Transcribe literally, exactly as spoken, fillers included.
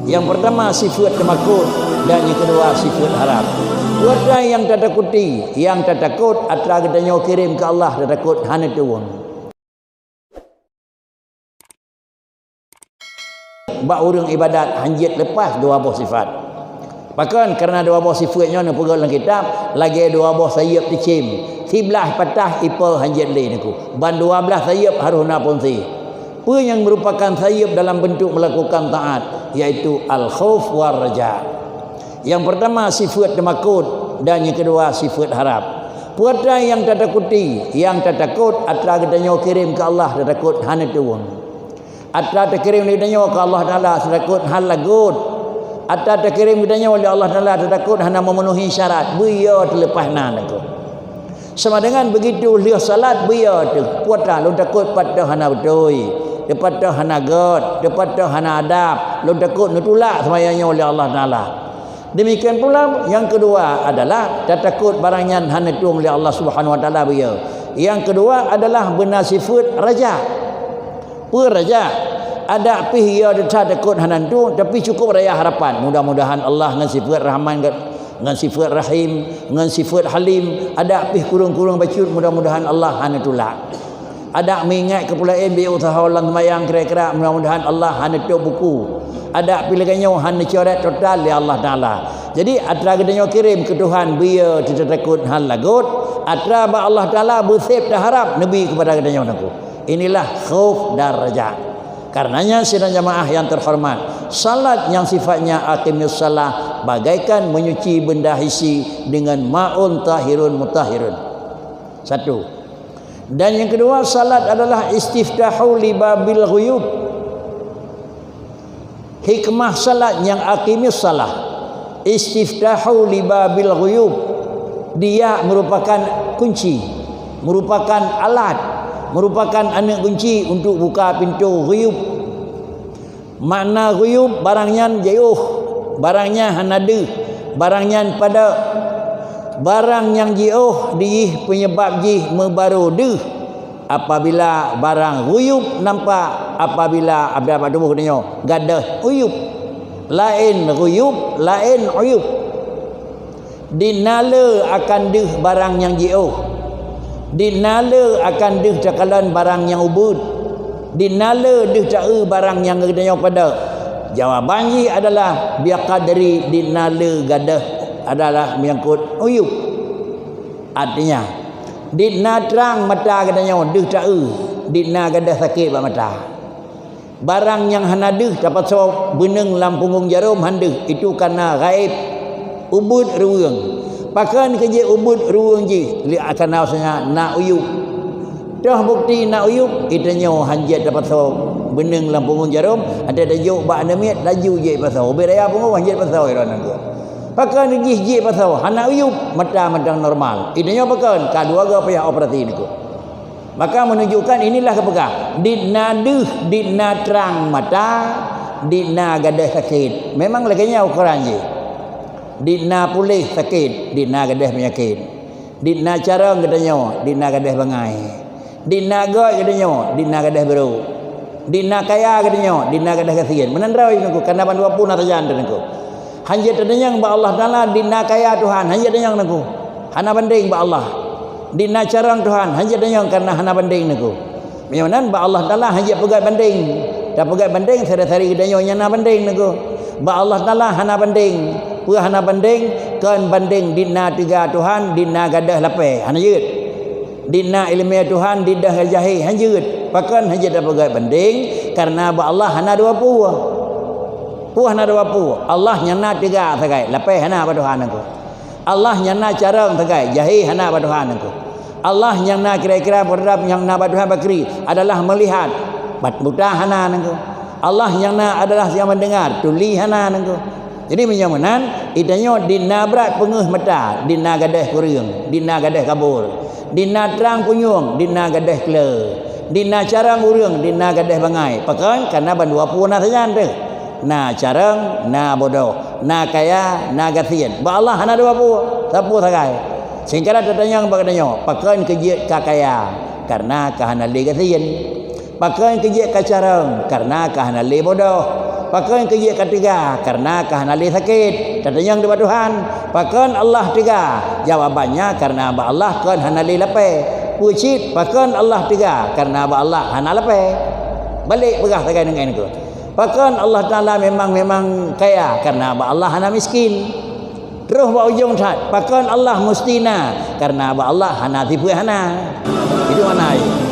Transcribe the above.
Nyang peurtama sifeuet teumakot dan nyang keudua sifeuet harab. Peue atra nyang tatakuti, nyang tatakot atra geutanyoe kirém keu Allah tatakot hana tuwöng. Bak ureuëng iébadat hanjeuet leupah dua boh sifat. Pakon? Kareuna dua boh sifeuet nyoe neupeugah lam kitab lagée dua boh sayeuep teucém, siblaih patah ipo hanjeuet lé neuku. Ban dua blaih sayeuep harôh na phon sie. Peue nyang meurupakan sayeuep dalam beuntuk meulakukan taát, yaitu al-khauf war raja. Nyang peurtama sifeuet teumakot dan nyang keudua sifeuet harab. Peue atra nyang tatakuti, nyang tatakot atra geutanyoe kirém keu Allah tatakot hana tuwöng. Atra takirém lé geutanyoe keu Allah Taala tatakot hana lagot. Atra takirém geutanyoe lé Allah Taala tatakot hana memenuhi syarat, beuyo teuleupah na lagot. Sama dengan begitu lheueh salat beuyo teuh, peue atra lôn takot pat teuh hana beutôi, teupat teuh hana gét, teupat teuh hana adab, lôn takot neutulak seumayang nyoe lé Allah Taala. Demikian pula nyang keudua adalah tatakot barang nyan hana tuwöng lé Allah Subhanahu Wa Taala beuyo. Nyang keudua adalah beuna sifeuet raja. Peue raja? Adak pih yo teuta takot hana tuwöng, tapi cukup raya harapan. Mudah-mudahan Allah ngon sifeuet Rahman, ngon sifeuet Rahim, ngon sifeuet Halim, adak pih kureueng-kureueng bacut, mudah-mudahan Allah hana tulak. Adak meuingat keu peulaén beu useuha lam seumayang kira-kira, mudah-mudahan Allah hana tutup buku. Adak pih lagée nyoe hana coret total lé Allah Taala. Jadi atra geutanyoe kirém keu Tuhan beuyo teuta takot hana lagot, atra bak Allah Taala beuseb taharab neubi keupada geutanyoe teungku. Inilah khauf dan raja. Karenanya sidang jamaah yang terhormat, salat nyang sifatnya aqimus shalah bagaikan menyuci benda hissi dengan maun tahirun mutahhirun. Satu. Dan yang kedua, salat adalah istiftahu li babil ghuyub. Hikmah salat nyang aqimus shalah, istiftahu li babil ghuyub. Dia merupakan kunci, merupakan alat, merupakan aneuk kunci untuk buka pintu ghuyub. Makna ghuyub, barang nyan jiôh, barang nyan hana deuh, barang nyan padub. Barang nyang jiôh dijih peunyeubab jih meubarô deuh. Apabila barang ghuyub nampak, apabila ada bak tuboh geutanyoe gadôh uyub, laén ghuyub, laén uyub. Di na le akan deuh barang nyang jiôh. Di na le akan deuh takalon barang nyang ubeuet. Di na le deuh taeu barang nyang geutanyoe padub. Jawaban jih adalah biqadri di na le gadôh adalah menyangkut uyub. Artinya, di na trang mata geutanyoe deuh taeu, di na gadôh sakét bak mata. Barang nyang hana deuh tapasoe beuneueng lam punggong jarôm han deuh, itu kana ghaib, ubeuet ruweueng. Pakon keu jeuet ubeuet ruweueng jih? Li asana useunya na uyub. Toh bukeuti na uyub, geutanyoe han jeuet tapasoe beuneueng lam punggong jarôm, até tajok bak aneuk miet laju jeuet pasoe. Ubit raya punggong han jeuet pasoe droeneuh. Pakon jih jeuet pasoe? Hana uyub, mata mantong normal. Geutanyoe pakon? Ka dua go payah operasi neuku. Maka menunjukkan inilah geupeugah, di na deuh, di na trang mata, di na gadôh sakét. Memang lagée nyan ukoran jih. Di na puléh sakét, di na gadôh peunyakét. Di na carông geutanyoe, di na gadôh bangai. Di na gét geutanyoe, di na gadôh brôk. Di na kaya geutanyoe, di na gadôh gasien. Meunan droe teungku, kana bandua pun na sajan teungku. Han jeuet tatanyong bak Allah Taala, di na kaya Tuhan, han jeuet tatanyong teungku. Hana bandeng bak Allah. Di na carông Tuhan, han jeuet tatanyong kareuna hana bandeng teungku. Meunyoe nan bak Allah Taala han jeuet peugét bandeng. Tapeugét bandeng sari-sari geutanyoe nyang na bandeng teungku. Bak Allah Taala hana bandeng. Peue hana bandeng? Kon bandeng di na teuga Tuhan, di na gadôh lapée. Hana jeuet. Di na iéleumé Tuhan, di deuh jahé, han jeuet. Pakon han jeuet tapeugét bandeng? Kareuna bak Allah hana dua pue. Pue hana dua pue. Allah nyang na teuga sagai, lapée hana bak Tuhan teungku. Allah nyang na carông sagai, jahé hana bak Tuhan teungku. Allah nyang na kira-kira beureudah nyang na bak Tuhan bakri adalah meulihat, bat buta hana teungku. Allah nyang na adalah nyang meudeungar, tuli hana teungku. Jadi meunyoe meunan, geutanyoe di na brat peungeuh mata, di na gadôh kureueng, di na gadôh kabur, di na trang punyueng, di na gadôh kle, di na carông ureueng, di na gadôh bangai. Pakon? Kareuna bandua pue na sajan teuh. Na carông, na bodoh, na kaya, na gasien. Bak Allah hana dua pue, sapeue sagai. Singkara tatanyong bak geutanyoe, pakon keu jeuet ka kaya? Kareuna ka hana lé gasien. Pakon keu jeuet ka carông? Kareuna ka hana lé bodoh. Pakon keu jeuet ka teuga? Kareuna ka hana lé sakét. Tatanyong ubak Tuhan, pakon Allah teuga? Jawabannya, kareuna bak Allah kon hana lé lapée. Peue cit, pakon Allah teuga? Kareuna bak Allah hana lapée. Balek peugah sagai deungon keu. Pakon Allah Taala memang, memang kaya? Kareuna bak Allah hana miskin. Troh bak ujong that, pakon Allah musti na? Kareuna bak Allah hana tipeue hana. Itu makna ayat.